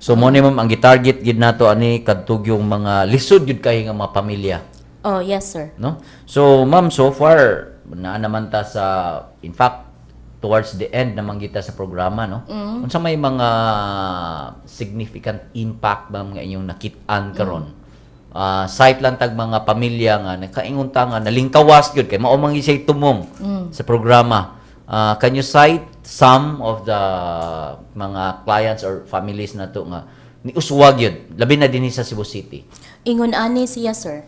So mo ni, ma'am, ang gitarget gid nato ani kadtog yung mga lisod gyud kay nga mga pamilya, Oh, yes, sir. No? So ma'am, so far naa naman ta sa, in fact, towards the end naman kita sa programa, no? Unsa may mga significant impact ba nga inyong nakit-an karon? Cite lang tag mga pamilya nga nakaingon ta nga nalingkawas gyud kay mao man gyud siya tumong sa programa. Can you cite some of the mga clients or families nato nga ni uswag gyud, labi na dinhi sa Cebu City? Ingon ani siya, sir.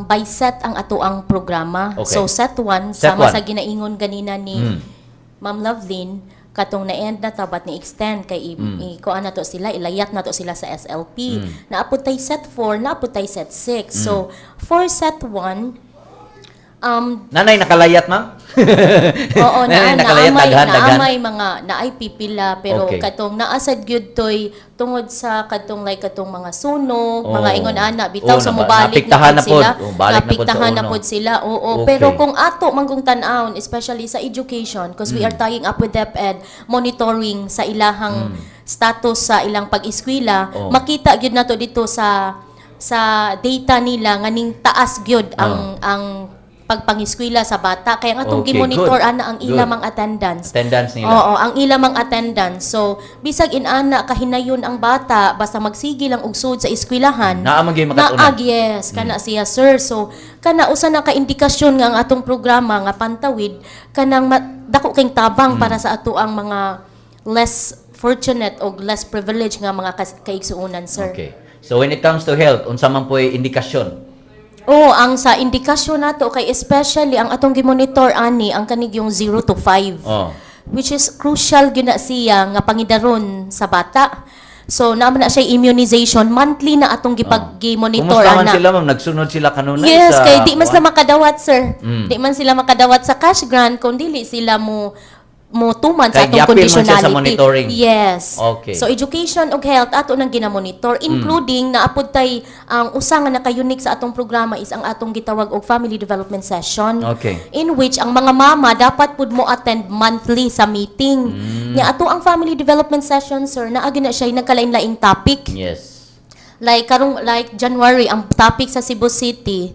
By set ang ato ang programa. Okay. So set 1 Set sama one. sa ginaingon ganina ni Ma'am Lovelyn, katong na-end na ta but ni extend kay i kuan na to sila, ilayat na to sila sa SLP. Naapod tay set 4, naapod tay set 6. So for set 1 Nanay nakalayat, ma'am? Oo, Nanay na nakalayat, naamay, daghan, daghan. Naamay mga naay pipila, pero katong naasad gyud toy tungod sa katong like katong mga sunog, mga ingon ana bitaw, so mobalik naapektahan na na pud pod. sila. Oh, balik na pod sa Naapektahan na uno. Pod sila. Oo, pero kung ato manggong tan-awon, especially sa education, because we are tying up with DepEd monitoring sa ilahang status sa ilang pag-eskwela, makita gyud nato dito sa data nila nga ning taas gyud ang pagpangiskwela sa bata, kaya nga atong gimonitor ana ang ilamang attendance. Attendance nila. Oo, ang ilamang attendance. So, bisag inana kahinayon ang bata, basta magsige lang og sud sa eskwelahan. Naa man gyud makatunan. Naag, yes, kana siya, sir. So, kana usa na ka indikasyon nga ang atong programa nga Pantawid kanang dako kay tabang para sa ato ang mga less fortunate o less privileged nga mga kaigsuonan, sir. Okay. So when it comes to health, unsa man po'y indikasyon? Oh, ang sa indikasyon nato kay especially ang atong gimonitor ani ang kanig yung 0 to 5, which is crucial gyud na siya nga pangidaron sa bata. So naman na siya immunization, monthly na atong gipag monitor Kumusta man ana. sila, ma'am? Nagsunod sila kanunay Yes, sa kay di man sila kuwan? makadawat, sir. Di man sila makadawat sa cash grant kung dili sila mo tuman sa Kay atong giapil man siya sa conditionality. monitoring. Yes. Okay. So education ug health ato nang ginamonitor, including naapod tay ang usa nga naka-unique sa atong programa is ang atong gitawag og family development session. In which ang mga mama dapat pud mo attend monthly sa meeting. Nya ato ang family development session, sir, naa gyud na siya nagkalain-laing topic. Like karong like January, ang topic sa Cebu City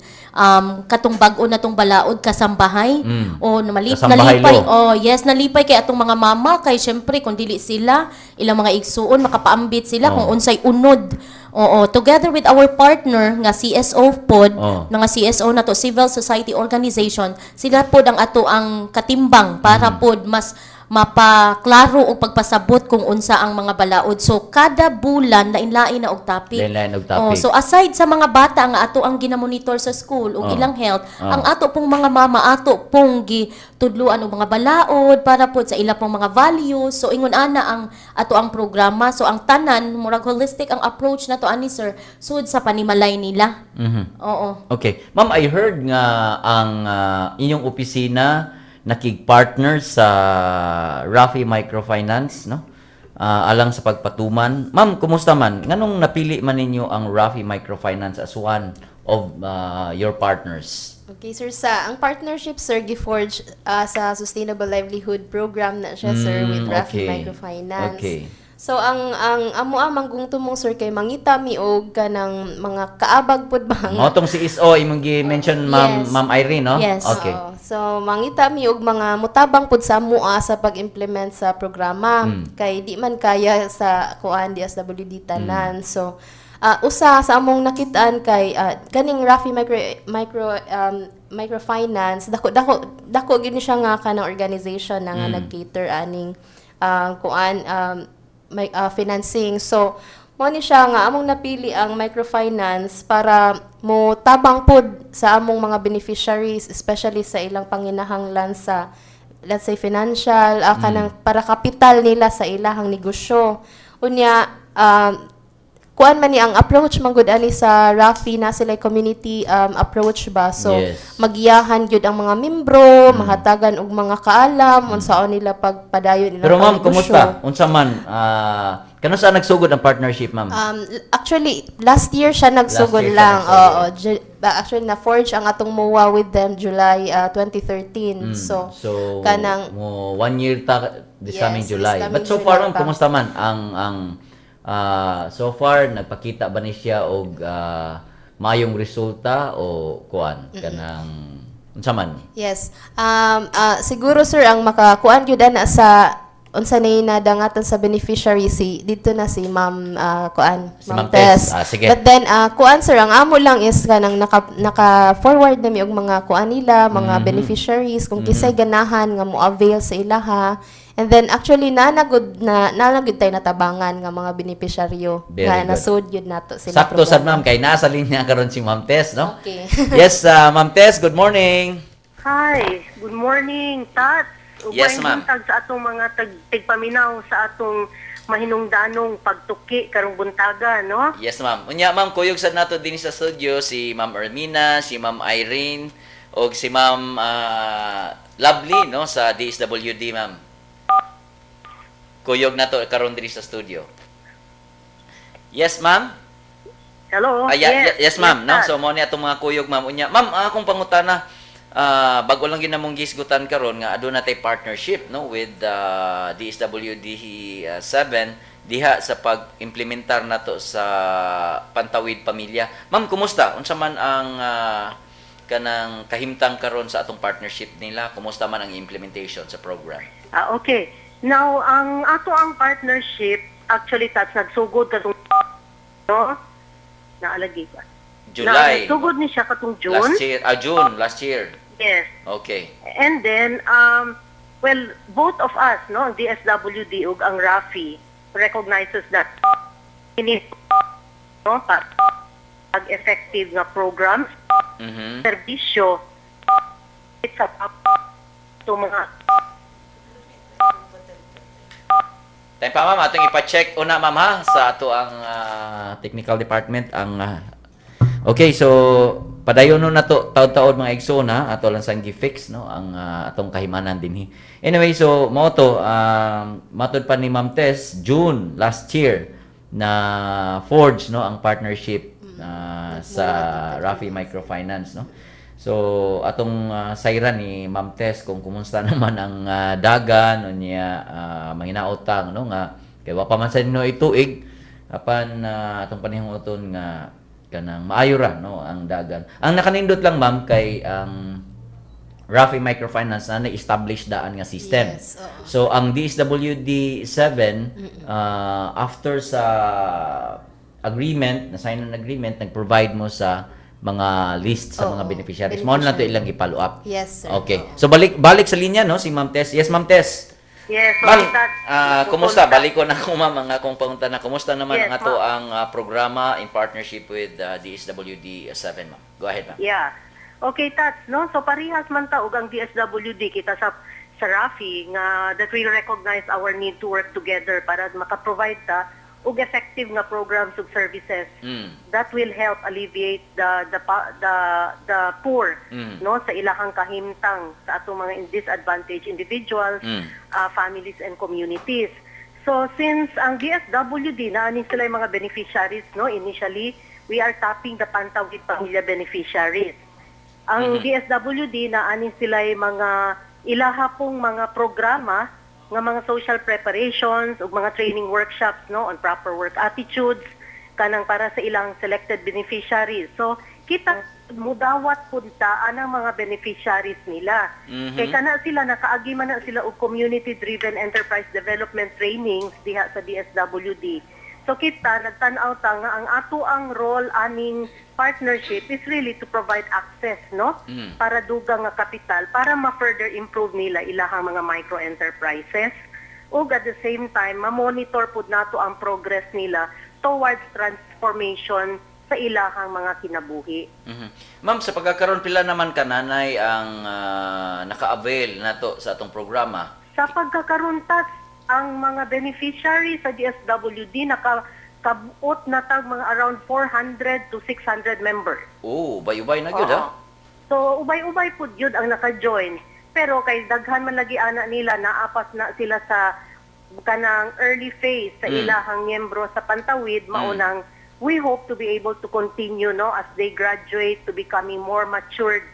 katong bag-o na tong balaod, kasambahay o Kasambahay nalipay law. Oh yes, nalipay kay atong mga mama kay syempre kung dili sila, ilang mga igsuon, makapaambit sila kung unsay unod. Oo, together with our partner nga CSO pod, mga CSO na to, civil society organization, sila pod ang ato ang katimbang para pod mas mapaklaro og pagpasabot kung unsa ang mga balaod. So kada bulan lain-lain na og topic. Lain-lain og topic. Oh, so aside sa mga bata nga ato ang ginamonitor sa school ug ilang health, ang ato pong mga mama ato pong gitudluan og mga balaod para pod sa ila pong mga values. So ingon ana ang ato ang programa. So ang tanan murag holistic ang approach nato ani, sir, sud sa panimalay nila. Oo. Okay. Ma'am, I heard nga ang inyong opisina nakig-partner sa Rafi Microfinance, no? Alang sa pagpatuman. Ma'am, kumusta man? Nganong napili man ninyo ang Rafi Microfinance as one of your partners? Okay, sir, sa ang partnership, sir, giforge sa Sustainable Livelihood Program na siya, sir, with Rafi Microfinance. So ang amo amang tumong, sir, kay mangita mi og kanang mga kaabag pud ba nga Mao tong CSO imong gi-mention, Ma'am, Yes. Ma'am Irene, no? Yes. Oo. So mangita mi og mga mutabang pud sa amoa sa pag-implement sa programa kay di man kaya sa kuan DSWD tanan. So usa sa among nakitaan kay kaning Rafi Micro Micro Microfinance, dako dako dako gyud ni siya nga kanang organization na nga nag-cater aning kuan may financing. So mo ni siya nga among napili ang microfinance para mo tabang pod sa among mga beneficiaries, especially sa ilang panginahanglan sa, let's say, financial, kanang para kapital nila sa ilahang negosyo. Unya kuan man ni ang approach man gud ani sa Rafi na sila community approach ba, so magiyahan gyud ang mga membro, mahatagan og mga kaalam unsaon nila pagpadayon ilang Pero ma'am, pangnegosyo. Kumusta? Unsa man kano sa nagsugod ang partnership, ma'am? Actually, last year siya nagsugod Last year siya lang. nagsugod. Oo, actually na-forge ang atong MOA with them July 2013. So, So, kanang mo one year ta this Yes, coming this July. coming But so far, July ma'am, pa. Kumusta man ang So far nagpakita ba ni siya og maayong resulta o kuan kanang unsa man? Yes. Siguro, sir, ang makakuan gyud ana sa unsa nay nadangatan sa beneficiary si dito na si Ma'am kuan. Si Ma'am Tess. Ah, sige. But then kuan, sir, ang amo lang is kanang naka forward na mi og mga kuan nila, mga beneficiaries, kung kisay ganahan nga mo avail sa ilaha. And then actually na na gud tay natabangan nga mga beneficiaryo Very nga good. nasud gyud nato sila. Sakto sad, programa. ma'am, kay nasa linya karon si Ma'am Tess, no? Okay. Yes, Ma'am Tess, good morning. Hi, good morning, Tat. Yes, ma'am. Buntag sa atong mga tigpaminaw sa atong mahinungdanong pagtuki karong buntaga, no? Yes, ma'am. Unya, ma'am, kuyog sad nato din sa studio si Ma'am Ermina, si Ma'am Irene, og si Ma'am Lovely, no, sa DSWD, ma'am. Kuyog nato karon diri sa studio. Yes, ma'am. Hello? Ah, yes, ma'am, no? Tat. So mo ni atong mga kuyog, ma'am. Unya, ma'am, ang akong pangutana, bago lang ginamong gisgutan karon nga aduna tay partnership, no, with DSWD 7 diha sa pag-implementar nato sa Pantawid Pamilya. Ma'am, kumusta? Unsa man ang kanang kahimtang karon sa atong partnership nila? Kumusta man ang implementation sa program? Ah, okay. Now, ang ato ang partnership, actually, Tats, nagsugod katong, no? Naalagi ka. July. Na, nagsugod ni siya katong June. Last year, June last year. Yes. Okay. And then, well, both of us, no, ang DSWD ug ang RAFI recognizes that ini, no, pag effective nga programs, serbisyo sa to mga Time pa, ma'am, atong ipa-check una, ma'am, ha, sa ato ang technical department ang okay, so padayon no nato taud-taud, mga igsoon, ha, ato lang sang gi-fix, no, ang atong kahimanan dinhi. Anyway, so mao to matud pa ni Ma'am Tess, June last year na forge, no, ang partnership sa Rafi Microfinance, no. So atong sayran ni Ma'am Tess kung kumusta naman ang dagan unya manginautang, no, nga kay wa pa man sa nino ituig apan atong panihinguton nga kanang maayo ra, no, ang dagan. Ang nakanindot lang, ma'am, kay ang Rafi Microfinance na na-establish daan nga system. Yes, oo. So ang DSWD 7 after sa agreement, na sign an agreement, nag-provide mo sa mga list sa mga beneficiaries. Mao na to ilang i-follow up. Yes, sir. Okay. Oo. So balik balik sa linya, no, si Ma'am Tess. Yes, Ma'am Tess. Yes, Ma'am, sorry, Tat. kumusta? Balik ko na ako, ma'am, ang akong pangutana. Kumusta naman Yes, ang ato ma'am. ang programa in partnership with DSWD 7, ma'am? Go ahead, ma'am. Yeah. Okay, Tats, no? So parehas man ta og ang DSWD kita sa RAFI nga that we recognize our need to work together para maka-provide ta og effective nga programs ug services that will help alleviate the poor no, sa ilahang kahimtang sa atong mga disadvantaged individuals, families and communities. So since ang DSWD na ani sila yung mga beneficiaries, no, initially we are tapping the Pantawid Pamilya beneficiaries. Ang DSWD na ani sila yung mga ilaha pong mga programa nga mga social preparations ug mga training workshops, no, on proper work attitudes kanang para sa ilang selected beneficiaries. So kita mudawat pud ta anang mga beneficiaries nila. Kay kana sila nakaagi man na sila og community driven enterprise development trainings diha sa DSWD. So kita nagtan-aw ta nga ang ato ang role aning partnership is really to provide access, no, para dugang nga kapital para ma-further improve nila ilahang mga micro enterprises ug at the same time ma-monitor pud nato ang progress nila towards transformation sa ilahang mga kinabuhi. Ma'am, sa pagkakaroon, pila naman kananay ang naka-avail nato sa atong programa? Sa pagkakaroon, Tats, ang mga beneficiary sa DSWD naka kabuot na tag mga around 400 to 600 members. Oh, ubay-ubay na gyud ha. Oo. So ubay-ubay pud yun ang naka-join. Pero kay daghan man lagi ana nila, naapas na sila sa kanang early phase sa ilahang miyembro sa Pantawid, maunang we hope to be able to continue, no, as they graduate to becoming more matured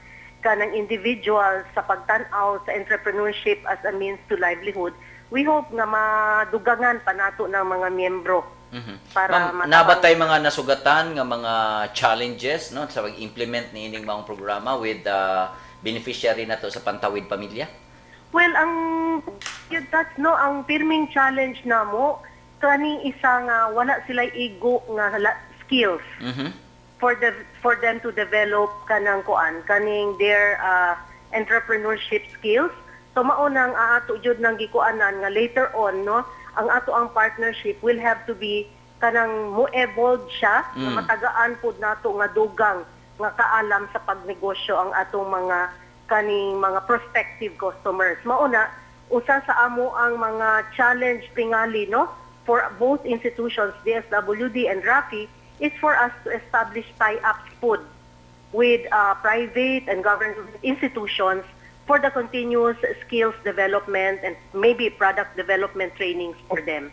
kanang individuals sa pagtan-aw sa entrepreneurship as a means to livelihood. We hope nga madugangan pa nato ng mga miyembro. Para Ma'am, naa ba tay mga nasugatan nga mga challenges, no, sa pag-implement niining maong programa with beneficiary nato sa Pantawid Pamilya? Well, ang yun, that's no, ang pirming challenge namo kaning isa nga wala sila igo nga skills for them to develop kanang kuan, kaning their entrepreneurship skills. So mao nang ato jud nang gikuanan nga later on, no, ang ato ang partnership will have to be kanang mo evolve siya nga matagaan pud nato nga dugang nga kaalam sa pagnegosyo ang atong mga kaning mga prospective customers. Mao na usa sa amo ang mga challenge tingali, no, for both institutions, DSWD and RAFI, is for us to establish tie-ups pud with private and government institutions for the continuous skills development and maybe product development trainings for them.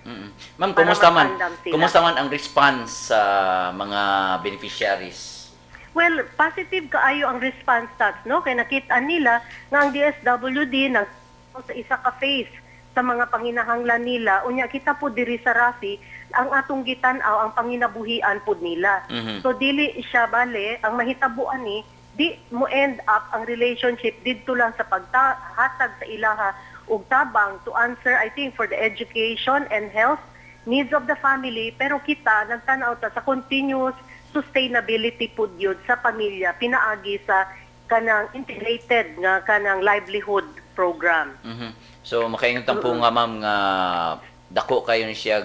Ma'am, Para kumusta man? magtandam sila. Kumusta man ang response sa mga beneficiaries? Well, positive kaayo ang response, Tats, no? Kay nakita nila nga ang DSWD nag sa isa ka phase sa mga panginahanglan nila. Unya kita po diri sa RAFI, ang atong gitan-aw ang panginabuhian pud nila. So dili siya bale ang mahitabuan ni di mo end up ang relationship didto lang sa paghatag sa ilaha og tabang to answer, I think, for the education and health needs of the family, pero kita nagtan-aw ta sa continuous sustainability pud yun sa pamilya pinaagi sa kanang integrated nga kanang livelihood program. So makaingon po nga, ma'am, nga dako kayo ni siya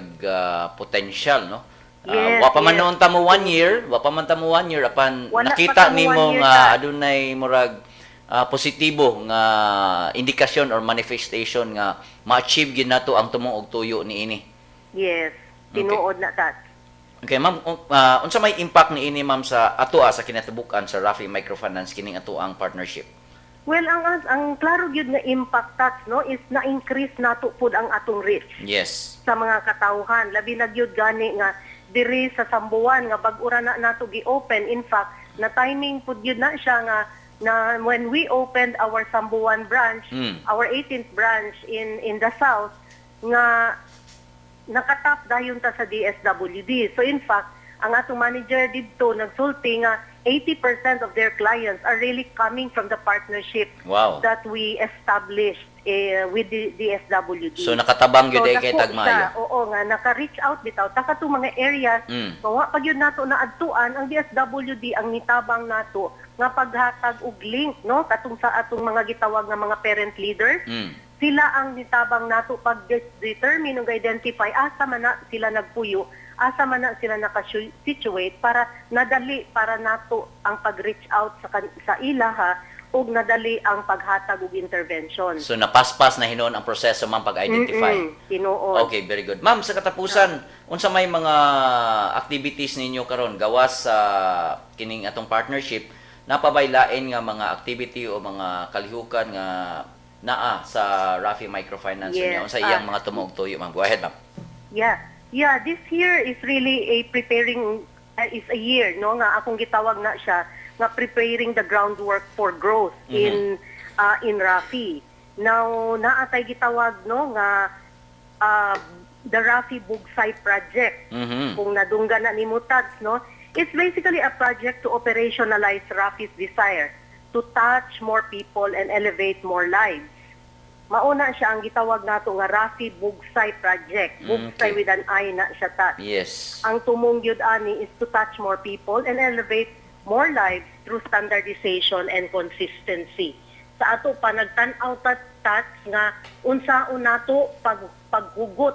potential, no? Yes. Wa pa man Yes. noon ta mo one year, wa pa man ta mo one year apan Wala pa nakita ta mo nimo one year nga ta. Adunay murag positibo nga indikasyon or manifestation nga ma-achieve gyud nato ang tumong og tuyo niini. Yes, tinuod na, Tat. Okay, ma'am, unsa may impact niini, ma'am, sa atoa sa kinatibuk-an sa Rafi Microfinance kining ato ang partnership? Well, ang klaro gyud nga impact, Tats, no, is na-increase nato pud ang atong reach sa mga katawhan, labi na gyud gani nga diri sa Sambuan nga bag-o ra na nato gi-open. In fact, na timing pud gyud na siya nga na when we opened our Sambuan branch, our 18th branch in the south, nga nakatap dayon ta sa DSWD. So in fact, ang atong manager didto nagsulti nga 80% of their clients are really coming from the partnership that we established with the DSWD. So nakatabang gyud ay kay dako tagmaya. siya. Oo nga, naka-reach out bitaw ta katong mga areas nga wa pa gyud nato naadtuan, ang DSWD ang nitabang nato nga paghatag og link, no, katong sa atong mga gitawag nga mga parent leaders. Sila ang nitabang nato pag determine ug identify asa man na sila nagpuyo, asa man na sila naka-situate para nadali para nato ang pag-reach out sa ilaha ug nadali ang paghatag og intervention. So napaspas na hinuon ang proseso, ma'am, pag-identify. Tinuod. Okay, very good. Ma'am, sa katapusan, unsa may mga activities ninyo karon gawas sa kining atong partnership, napabay lain nga mga activity o mga kalihukan nga naa sa Rafi Microfinance Yes. niya? Unsa iyang mga tumuog tuyo, ma'am? Go ahead, ma'am. Yeah, this year is really a preparing is a year, no, nga akong gitawag na siya nga preparing the groundwork for growth in Rafi. Now, naa tay gitawag, no, nga the Rafi Bugsay Project. Kung nadunggan na nimo, Tats, no, it's basically a project to operationalize Rafi's desire to touch more people and elevate more lives. Mauna siya ang gitawag nato nga Rafi Bugsay Project. Bugsay with an I na siya, Tats. Ang tumong gyud ani is to touch more people and elevate more lives through standardization and consistency. Sa ato pa nagtan-aw ta, Tats, nga unsaon nato paghugot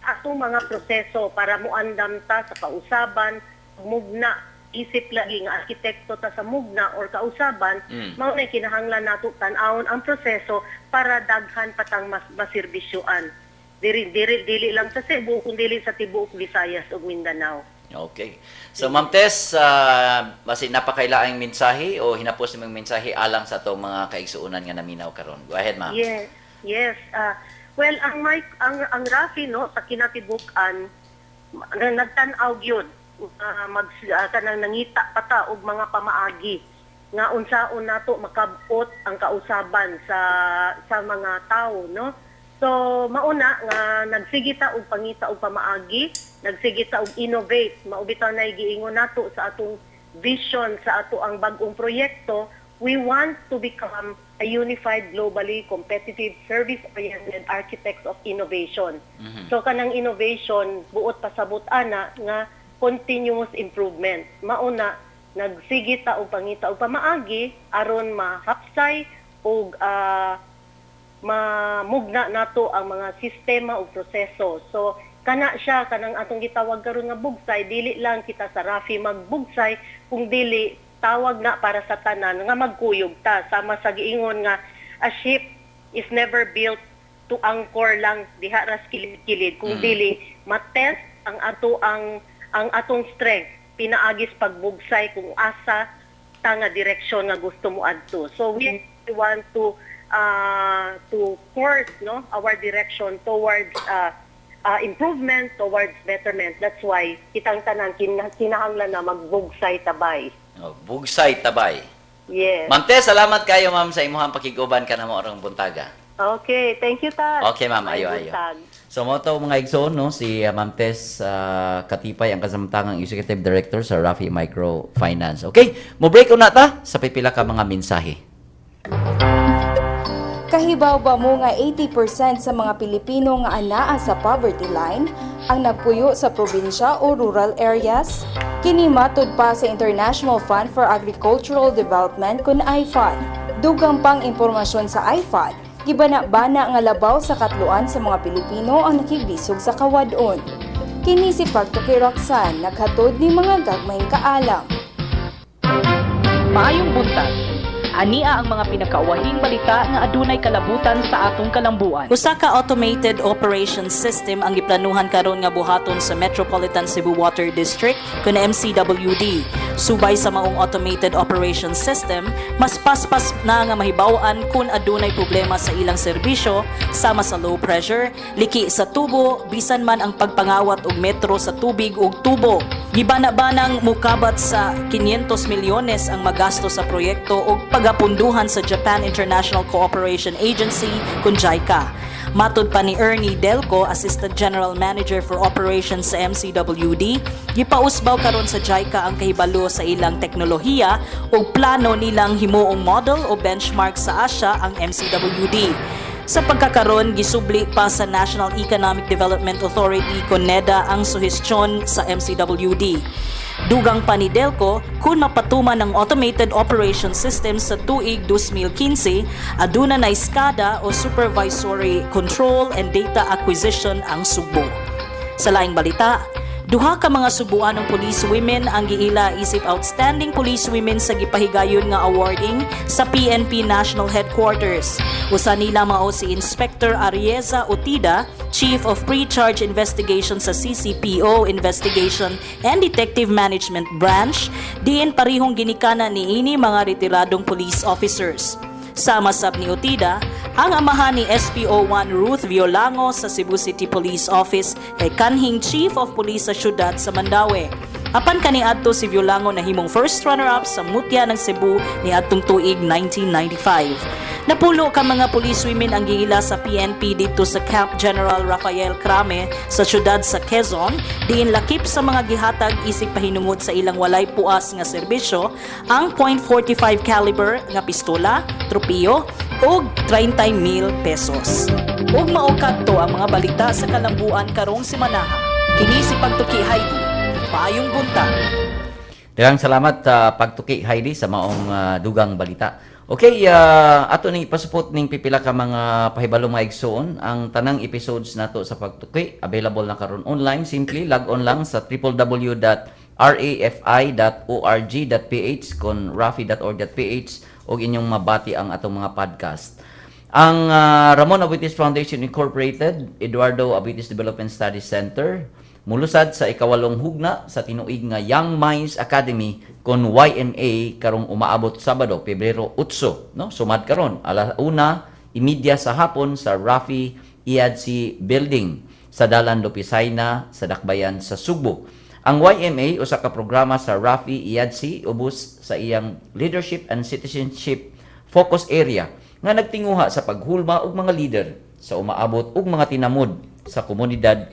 atong mga proseso para muandam ta sa kausaban, mugna, isip lagi nga arkitekto ta sa mugna or kausaban, mao na kinahanglan nato tan-awon ang proseso para daghan patang mas maserbisyuan. Diri dili lang sa Cebu kun dili sa tibuok Visayas ug Mindanao. Okay. So Ma'am Tess, basi napakailaang mensahe o hinapos nimong mensahe alang sa atong mga kaigsuonan nga naminaw karon. Go ahead, ma'am. Yes. Well, ang Mike, ang Rafi, no, sa kinatibuk-an na nagtan-aw gyud mag kanang nangita pa ta og mga pamaagi nga unsaon nato makabot ang kausaban sa mga tao, no. So So mauna nga nagsige ta og pangita og pamaagi, nagsige ta og innovate. Mao bitaw na giingon nato sa atong vision sa ato ang bag-ong proyekto, we want to become a unified, globally competitive, service-oriented architects of innovation. So kanang innovation, buot pasabot ana nga continuous improvement. Mauna nagsige ta og pangita og pamaagi aron mahapsay og mamugna nato ang mga sistema ug proseso. So kana siya, kanang atong gitawag karon nga bugsay, dili lang kita sa Rafi magbugsay, kung dili tawag na para sa tanan nga magkuyog ta, sama sa giingon nga a ship is never built to anchor lang diha ras kilid-kilid, kung dili matest ang atong strength pinaagis pagbugsay kung asa ta nga direksyon nga gusto mo adto. So we want to course, no, our direction towards improvement, towards betterment. That's why kitang tanan kinahanglan na magbugsay tabay. Oh, bugsay tabay. Yes. Ma'am Tess, salamat kayo, ma'am, sa imuhang pakiguban kanamo arong buntaga. Okay, thank you, Tad. Okay, ma'am. Ayo, Ay, ayo. buntag. So mo to, mga igsoon, no, si Ma'am Tess Katipay, ang kasamtangang Executive Director sa Rafi Microfinance. Okay, mo break una ta sa pipila ka mga mensahe. Kahibaw ba mo nga 80% sa mga Pilipino nga anaa sa poverty line ang nagpuyo sa probinsya o rural areas? Kini matud pa sa International Fund for Agricultural Development kun IFAD. Dugang pang impormasyon sa IFAD, gibana-bana nga labaw sa katluan sa mga Pilipino ang nakibisog sa kawadon. Kini si Pagtuki Roxanne, naghatod ni mga gagmayng kaalam. Maayong buntag. Ania ang mga pinakauwahing balita nga adunay kalabutan sa atong kalambuan. Usa ka automated operation system ang giplanuhan karon nga buhaton sa Metropolitan Cebu Water District kun MCWD. Subay sa maong automated operation system, mas paspas na nga mahibaw-an kun adunay problema sa ilang serbisyo sama sa low pressure, liki sa tubo, bisan man ang pagpangawat og metro sa tubig ug tubo. Gibana-banang mukabat sa 500 milyones ang magasto sa proyekto ug pagapunduhan sa Japan International Cooperation Agency kun JICA. Matod pa ni Ernie Delco, Assistant General Manager for Operations sa MCWD, gipausbaw karon sa JICA ang kahibalo sa ilang teknolohiya ug plano nilang himuong model o benchmark sa Asia ang MCWD. Sa pagkakaron, gisubli pa sa National Economic Development Authority kon NEDA ang suhestyon sa MCWD. Dugang pa ni Delco, kung mapatuman ang automated operation system sa tuig 2015, aduna na SCADA o Supervisory Control and Data Acquisition ang Sugbo. Sa laing balita, duha ka mga Subuanong police women ang giila isip outstanding police women sa gipahigayon nga awarding sa PNP National Headquarters. Usa nila mao si Inspector Arieza Utida, Chief of Pre-Charge Investigation sa CCPO Investigation and Detective Management Branch, diin parihong ginikana niini mga retiradong police officers. Sama sab ni Utida, ang amahan ni SPO1 Ruth Violango sa Cebu City Police Office kay kanhing Chief of Police sa syudad sa Mandaue. Apan kaniadto si Violango nahimong first runner-up sa Mutya ng Cebu niadtong tuig 1995. Napulo ka mga police women ang giila sa PNP dito sa Camp General Rafael Crame sa syudad sa Quezon, diin lakip sa mga gihatag isip pahinungod sa ilang walay puas nga serbisyo ang .45 caliber nga pistola, tropiyo ug 30 mil pesos. Ug mao kadto ang mga balita sa kalambuan karong semanaha. Kini si Pagtuki Heidi. Maayong buntag. Daghang salamat, Pagtuki Heidi, sa maong dugang balita. Okay, ato ning ipasupot ning pipila ka mga pahibalo, mga igsoon. Ang tanang episodes nato sa Pagtuki available na karon online. Simply log on lang sa www.rafi.org.ph kon rafi.org.ph ug inyong mabati ang atong mga podcast. Ang Ramon Aboitiz Foundation Incorporated, Eduardo Aboitiz Development Studies Center, mulusad sa ikawalong hugna sa tinuig nga Young Minds Academy kon YMA karong umaabot Sabado, Pebrero 8, no? Sumad karon 1:30 sa hapon sa Rafi IADC Building sa Dalan Lopisaina sa Dakbayan sa Sugbo. Ang YMA usa ka programa sa Rafi IADC ubos sa iyang Leadership and Citizenship Focus Area nga nagtinguha sa paghulma og mga leader. sa umaabot og mga tinamod sa komunidad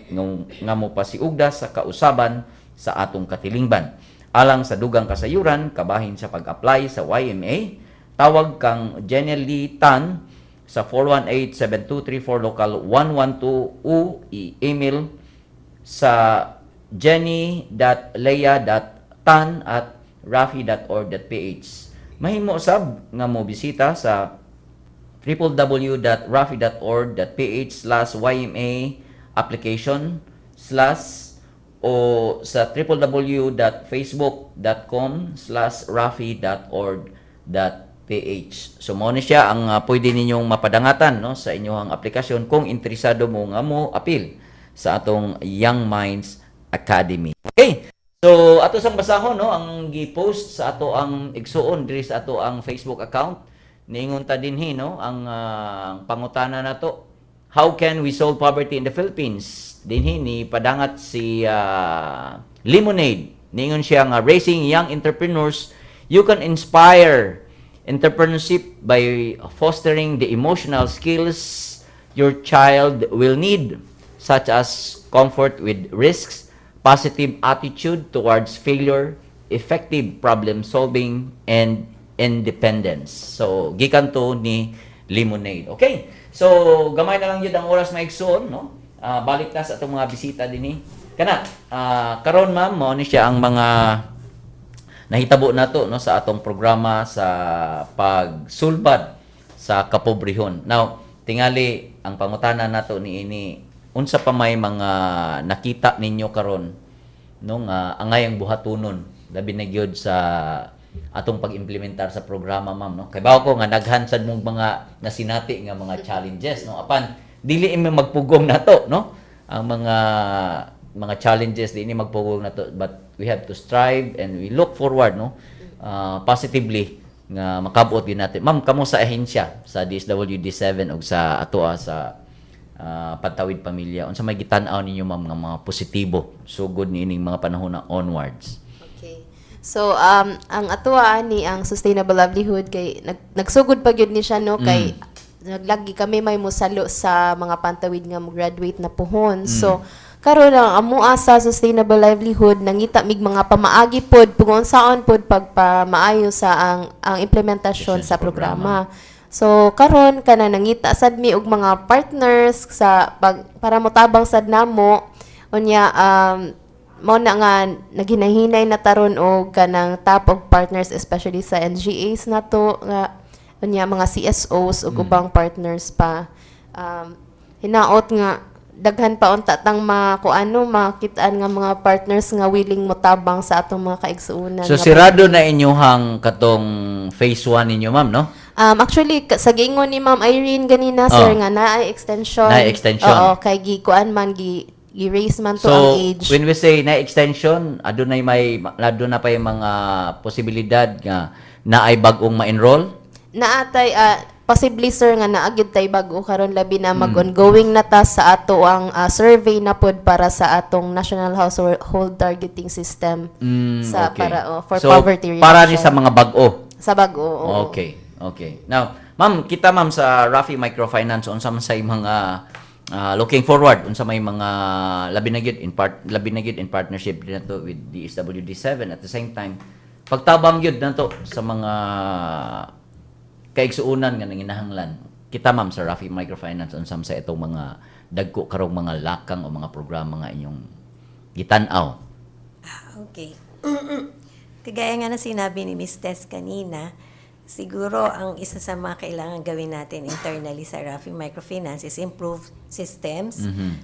nga mopasiugda sa kausaban sa atong katilingban. Alang sa dugang kasayuran kabahin sa pag-apply sa YMA, tawag kang Jenny Lee Tan sa 418-7234 local 112 o i-email sa jenny.lea.tan@rafi.org.ph. Mahimo sab nga mo bisita sa www.rafi.org.ph/YMA application/ o sa www.facebook.com/rafi.org.ph. So mao ni siya ang pwede ninyong mapadangatan, no, sa inyong aplikasyon kung interesado mo nga mo apil sa atong Young Minds Academy. Okay. So ato sang basahon, no, ang gi-post sa ato ang igsuon diri sa ato ang Facebook account. Niingon ta dinhi, no, ang pangutana nato, "How can we solve poverty in the Philippines?" Dinhi ni padangat si Lemonade. Niingon siya nga, "Raising young entrepreneurs. You can inspire entrepreneurship by fostering the emotional skills your child will need, such as comfort with risks, positive attitude towards failure, effective problem solving, and independence." So, gikan to ni Lemonade. Okay. So, gamay na lang yun ang oras, mga igsoon, no? Balik ta sa atong mga bisita dinhi. Kana, karon ma'am, mao ni siya ang mga nahitabo nato, no, sa atong programa sa pagsulbad sa kapobrehon. Now, tingali ang pangutana nato niini, unsa pa may mga nakita ninyo karon, no, nga angayang buhatunon, labi na gyud sa atong pag-implementar sa programa, ma'am, no? Kay bawo ko nga daghan sad mong mga nasinati nga mga challenges, no? Apan dili imi magpugong nato, no, ang mga challenges, di ini magpugong nato, but we have to strive and we look forward, no, positively nga makabot din natin. Ma'am, kamo sa ahensya sa DSWD 7 ug sa atoa sa Pantawid Pamilya, unsa may gitan-aw ninyo, ma'am, nga mga positibo sugod niining mga panahon na onwards? Okay. So ang atoa ni ang sustainable livelihood kay nagsugod pa gyud ni siya, no, kay naglagi kami may musalo sa mga pantawid nga mo graduate na puhon. So karon ang amua sa sustainable livelihood, nangita mig mga pamaagi pod kung unsaon pod pagpamaayo sa ang implementasyon sa programa. So karon kana nangita sad mi og mga partners sa pag, para motabang sad namo. Unya mao na nga naghinahinay na taron og kanang top of partners, especially sa NGAs nato nga unya mga CSOs ug ubang partners pa. Hinaot nga daghan pa unta tang ma kuano makitaan nga mga partners nga willing motabang sa atong mga kaigsuonan So nga sirado na inyuhang katong phase 1 ninyo, ma'am, no? Actually, sa giingon ni Ma'am Irene ganina, sir, nga naay extension. Naay extension. Oo, kay gi kuan man, gi gi-raise man to So, ang age. when we say na extension, adunay may aduna pa yung mga posibilidad nga naay bag-ong ma-enroll? Naatay possibly, sir, nga naa gyud tay bag-o karon, labi na mag-ongoing na ta sa ato ang survey na pod para sa atong National Household Targeting System sa para, oh, for So, poverty reduction. para ni sa mga bag-o. Sa bag-o, oo. Okay. Now, ma'am, kita ma'am sa Rafi Microfinance, unsa man say mga looking forward, unsa may mga labi na gyud in partnership din nato with DSWD 7, at the same time pagtabang gyud nato sa mga kaigsuonan nga nanginahanglan? Kita ma'am sa Rafi Microfinance, unsa man sa itong mga dagko karong mga lakang o mga programa nga inyong gitan-aw? Okay. Kagaya nga na sinabi ni Miss Tess kanina, siguro ang isa sa mga kailangan gawin natin internally sa Rafi Microfinance is improve systems.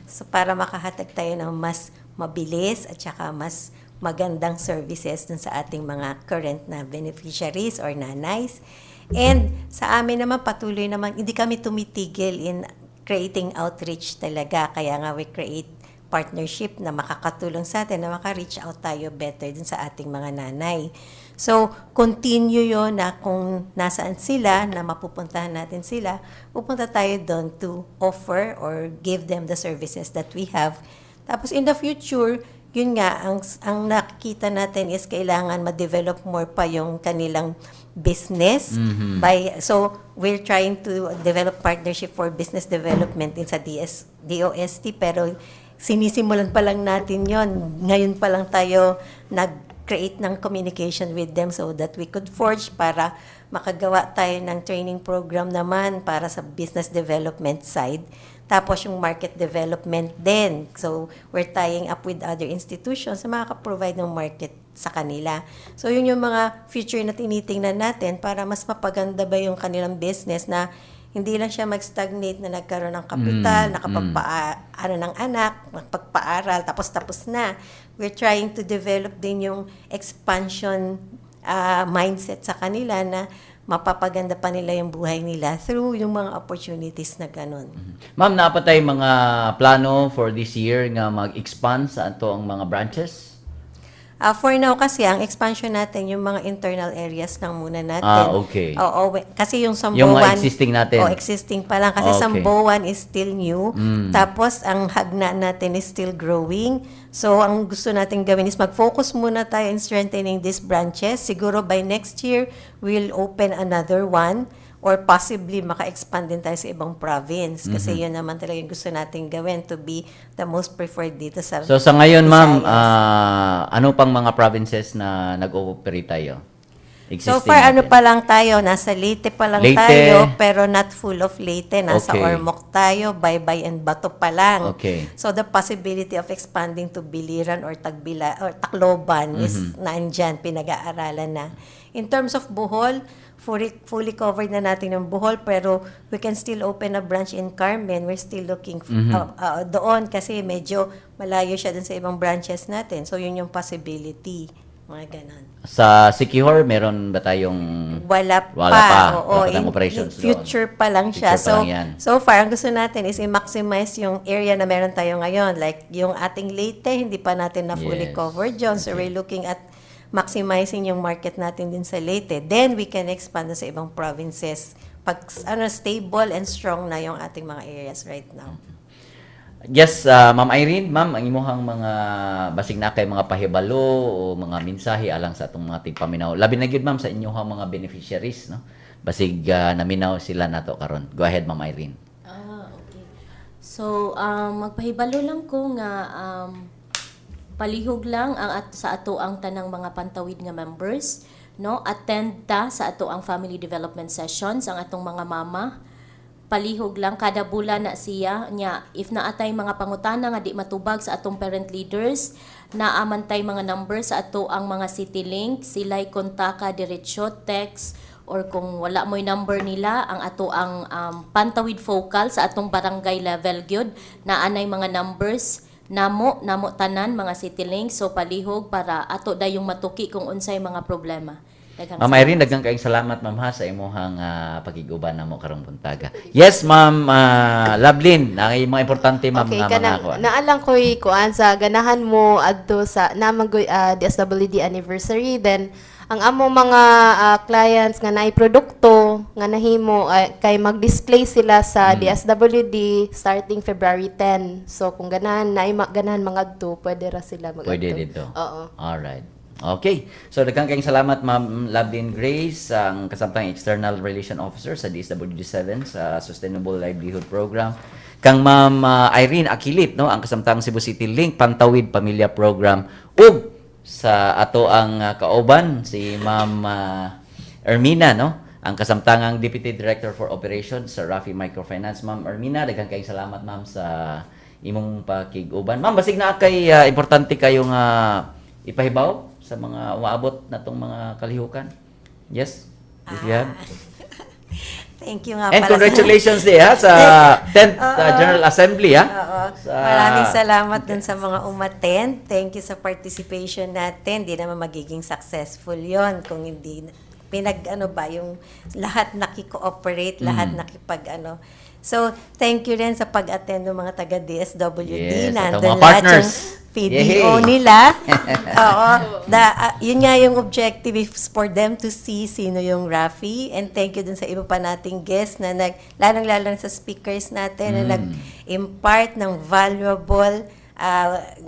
So para makahatag tayo ng mas mabilis at saka mas magandang services dun sa ating mga current na beneficiaries or nanays. And sa amin naman, patuloy naman, hindi kami tumitigil in creating outreach talaga. Kaya nga we create partnership na makakatulong sa atin na maka-reach out tayo better dun sa ating mga nanay. So, continue yon na kung nasaan sila, na mapupuntahan natin sila, pupunta tayo doon to offer or give them the services that we have. Tapos in the future, Yun nga, ang nakikita natin is kailangan ma-develop more pa yung kanilang business by so we're trying to develop partnership for business development in sa DS DOST, pero sinisimulan pa lang natin yon. Ngayon pa lang tayo nag-create ng communication with them so that we could forge para makagawa tayo ng training program naman para sa business development side. Tapos yung market development din. So, we're tying up with other institutions na makaka-provide ng market sa kanila. So, yun yung mga future na tinitingnan natin para mas mapaganda ba yung kanilang business na hindi lang siya mag-stagnate na nagkaroon ng kapital, nakapagpa ano ng anak, nakapagpaaral, tapos tapos na. We're trying to develop din yung expansion mindset sa kanila na mapapaganda pa nila yung buhay nila through yung mga opportunities na ganun. Ma'am, naa pa tay mga plano for this year nga mag-expand sa ato ang mga branches? For now kasi, ang expansion natin, yung mga internal areas lang muna natin. Oo, kasi yung Samboan. Yung mga existing natin. Oh, existing pa lang. Kasi Samboan is still new. Tapos, ang Jagna natin is still growing. So, ang gusto natin gawin is mag-focus muna tayo in strengthening these branches. Siguro by next year, we'll open another one or possibly maka-expand din tayo sa ibang province. Kasi yun naman talaga yung gusto natin gawin, to be the most preferred dito sa So sa ngayon, ma'am, Visayas. Ano pang mga provinces na nag-ooperate tayo? So Existing far, ano natin. Pa lang tayo, nasa Leyte pa lang Leyte. Tayo, pero not full of Leyte. Nasa Ormoc tayo, Baybay and Bato pa lang. So the possibility of expanding to Biliran or Tagbila or Tacloban is nandyan, pinag-aaralan na. In terms of Bohol, fully covered na natin ng Bohol, pero we can still open a branch in Carmen. We're still looking doon kasi medyo malayo siya dun sa ibang branches natin. So yun yung possibility. Mga ganon. Sa Siquijor, meron ba tayong Wala pa. Wala pa. Oo, Wala pa tayong in operations doon. future pa lang siya. Future pa So, lang yan. so far, ang gusto natin is i-maximize yung area na meron tayo ngayon. Like, yung ating Leyte, hindi pa natin na fully covered yun. So, we're looking at maximizing yung market natin din sa Leyte. Then, we can expand na sa ibang provinces pag ano, stable and strong na yung ating mga areas right now. Yes, Ma'am Irene, ma'am, ang imuhang mga basig na kay mga pahibalo o mga mensahe alang sa atong mga tigpaminaw. Labi na gyud, ma'am, sa inyong mga beneficiaries, no? Basig naminaw sila nato karon. Go ahead, Ma'am Irene. Ah, okay. So, magpahibalo lang ko nga palihog lang ang at sa ato ang tanang mga Pantawid nga members, no? Attend ta sa ato ang family development sessions, ang atong mga mama. Palihog lang, kada bulan na siya nya. If naatay mga pangutana nga di matubag sa atong parent leaders, naa man tay mga numbers sa ato ang mga City Link, sila'y kontaka diretso, text, or kung wala mo'y number nila, ang ato ang Pantawid focal sa atong barangay level gyud, naanay mga numbers namo namo tanan mga City Link. So palihog para ato dayong matuki kung unsay mga problema. Daghang Ma'am salamat. Irene, daghang kayong salamat, ma'am, ha, sa imuhang pakig-uban namo karong buntaga. Yes, Ma'am Lovelyn, ang mga importante, ma'am, Okay, nga mga kanang kuan. naalang ko'y kuan sa ganahan mo adto sa namagoy DSWD anniversary, then ang among mga clients nga naay produkto nga nahimo kay mag-display sila sa DSWD starting February 10. So kung ganahan naay ganahan mangadto, pwede ra sila magadto. Pwede dito. Oo. Alright. Okay. So, daghang kayong salamat, Ma'am Lovelyn Grace, ang kasamtang External Relation Officer sa DSWD-7 sa Sustainable Livelihood Program. Kang Ma'am Irene Akilit, no, ang kasamtang Cebu City Link Pantawid Pamilya Program. Ug sa ato ang kauban si Ma'am Ermina, no, ang kasamtangang Deputy Director for Operations sa Rafi Microfinance. Ma'am Ermina, daghang kayong salamat, ma'am, sa imong pakig-uban. Ma'am, basig na kay importante kayo nga ipahibaw sa mga umaabot na tong mga kalihukan. Yes? If you have. Thank you nga And pala congratulations di ha sa 10th General Assembly ha. Oo. Maraming salamat dun sa mga umattend. Thank you sa participation natin. Hindi naman magiging successful yon kung hindi pinag ano ba yung lahat nakikooperate, lahat nakipag ano. So, thank you rin sa pag-attend ng mga taga DSWD. Yes, at ang Nandun mga lahat partners. yung PDO Yay! nila. Oo. Yun nga yung objective is for them to see sino yung Rafi. And thank you dun sa iba pa nating guests na lalong-lalo na sa speakers natin na nag-impart ng valuable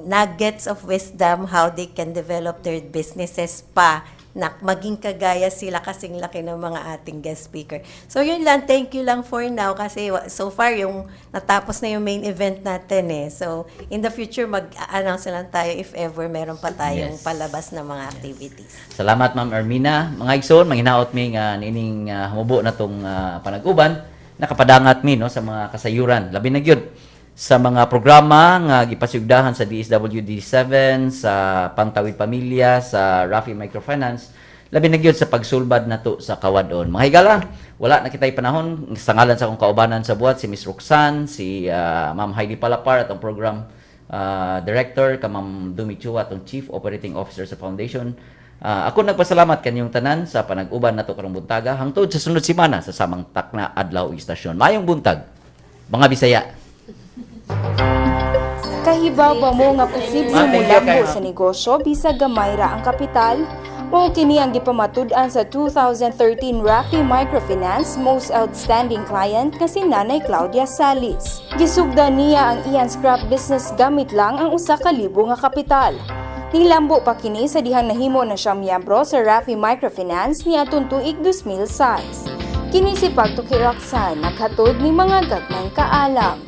nuggets of wisdom how they can develop their businesses pa na maging kagaya sila kasing laki ng mga ating guest speaker. So yun lang, thank you lang for now kasi so far yung natapos na yung main event natin eh. So in the future mag-announce na lang tayo if ever meron pa tayong palabas na mga activities. Salamat, Ma'am Ermina. Mga igsoon, manghinaot mi nga niining humubo na tong panag-uban, nakapadangat mi, no, sa mga kasayuran. Labi na gyud sa mga programa nga gipasugdahan sa DSWD 7, sa Pantawid Pamilya, sa Rafi Microfinance, labi na gyud sa pagsulbad nato sa kawadon. Mga higala, wala na kitay panahon. Sa ngalan sa akong kaubanan sa buhat, si Miss Roxanne, si Ma'am Heidi Palapar at ang program director, ka Ma'am Dumi Chua, atong Chief Operating Officer sa Foundation. Ako nagpasalamat kanyong tanan sa panag-uban nato karong buntaga hangtod sa sunod semana sa samang takna, adlaw ug istasyon. Maayong buntag, mga Bisaya. Kahibaw ba mo nga posible Ma'am, mo thank you lambo kay sa negosyo bisag gamay ra ang kapital? Mao kini ang gipamatud-an sa 2013 Rafi Microfinance Most Outstanding Client nga si Nanay Claudia Salis. Gisugda niya ang iyang scrap business gamit lang ang 1,000 nga kapital. Nilambo pa kini sa dihang nahimo na siya miyembro sa Rafi Microfinance niadtong tuig 2006. Kini si Pagtuki Roxanne, naghatod ni mga gagmayng kaalam.